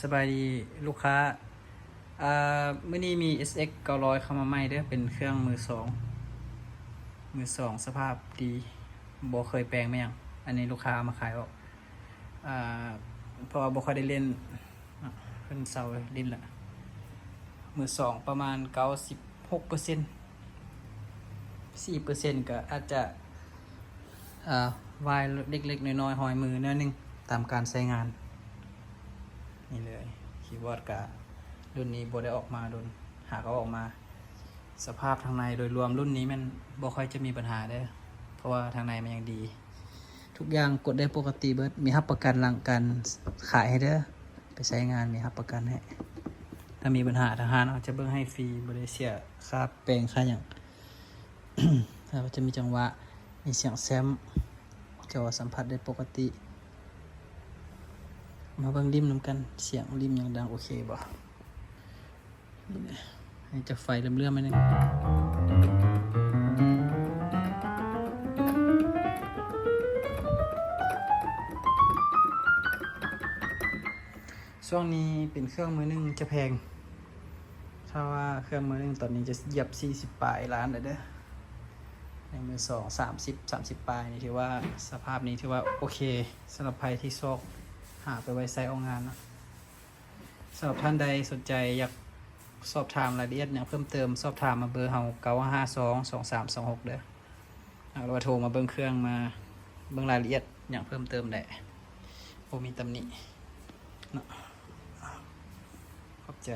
ສະບາຍດີລູກຄ້າ ອາ ມື້ນີ້ມີ ເອັສເອັກ ເກົ້າຮ້ອຍ ເຂົ້າມາໃໝ່ເດີ້ ເປັນເຄື່ອງມືສອງ ມືສອງສະພາບດີ ບໍ່ເຄີຍແປງມາຫຍັງ. ອັນນີ້ລູກຄ້າເອົາມາຂາຍອອກ ອາ ເພາະວ່າບໍ່ຄ່ອຍໄດ້ຫຼິ້ນ ເພິ່ນເຊົາຫຼິ້ນລະ ມືສອງປະມານເກົ້າສິບຫົກເປີເຊັນ ສີ່ເປີເຊັນ ກໍອາດຈະ ອາ ວາຍເລັກໆນ້ອຍໆ ຮອຍມືໜ້ອຍໜຶ່ງ ຕາມການໃຊ້ງານ. ນີ້ເລີຍ ຄີບອດກະລຸ້ນນີ້ບໍ່ໄດ້ອອກມາດົນ ຫາກເອົາອອກມາ. ສະພາບທາງໃນໂດຍລວມລຸ້ນນີ້ແມ່ນບໍ່ຄ່ອຍຈະມີບັນຫາເດີ້ ເພາະວ່າທາງໃນມັນຍັງດີ ທຸກຢ່າງກົດໄດ້ປົກກະຕິເບິດ ມີຮັບປະກັນຫຼັງການຂາຍໃຫ້ເດີ້ ໄປໃຊ້ງານມີຮັບປະກັນໃຫ້. ຖ້າມີບັນຫາທາງຮ້ານເຮົາຈະເບິ່ງໃຫ້ຟຣີ ບໍ່ໄດ້ເສຍຄ່າແປງຄ່າຫຍັງ. ແລ້ວຈະມີຈັງຫວະ ມີສຽງແຊມ ຈະວ່າສຳຜັດໄດ້ປົກກະຕິ. ມາເບິ່ງລິ້ມນຳກັນ ສຽງລິ້ມຍັງດັງໂອເຄບໍ່? ໃຫ້ຈັບໄຟເຫຼື້ອມໆໜ້ອຍໜຶ່ງ. ຊ່ວງນີ້ເປັນເຄື່ອງມືໜຶ່ງຈະແພງ ຖ້າວ່າເຄື່ອງມືໜຶ່ງຕອນນີ້ຈະຢຽບສີ່ສິບປາຍລ້ານແລ້ວເດີ້ ໃນມືສອງ ສາມສິບ ສາມສິບປາຍນີ້ ຖືວ່າສະພາບນີ້ຖືວ່າໂອເຄ ສຳລັບໃຜທີ່ຊອກຫາໄປໄວ້ໃຊ້ອອກງານເນາະ. ສຳລັບທ່ານໃດສົນໃຈຢາກສອບຖາມລາຍລະອຽດຫຍັງເພີ່ມເຕີມ ສອບຖາມມາເບີເຮົາ ເກົ້າຫ້າສອງ ສອງສາມສອງຫົກ ເດີ້ ຫຼືວ່າໂທມາເບິ່ງເຄື່ອງ ມາເບິ່ງລາຍລະອຽດຫຍັງເພີ່ມເຕີມໄດ້ ບໍ່ມີຕຳໜິເນາະ. ຂອບໃຈ.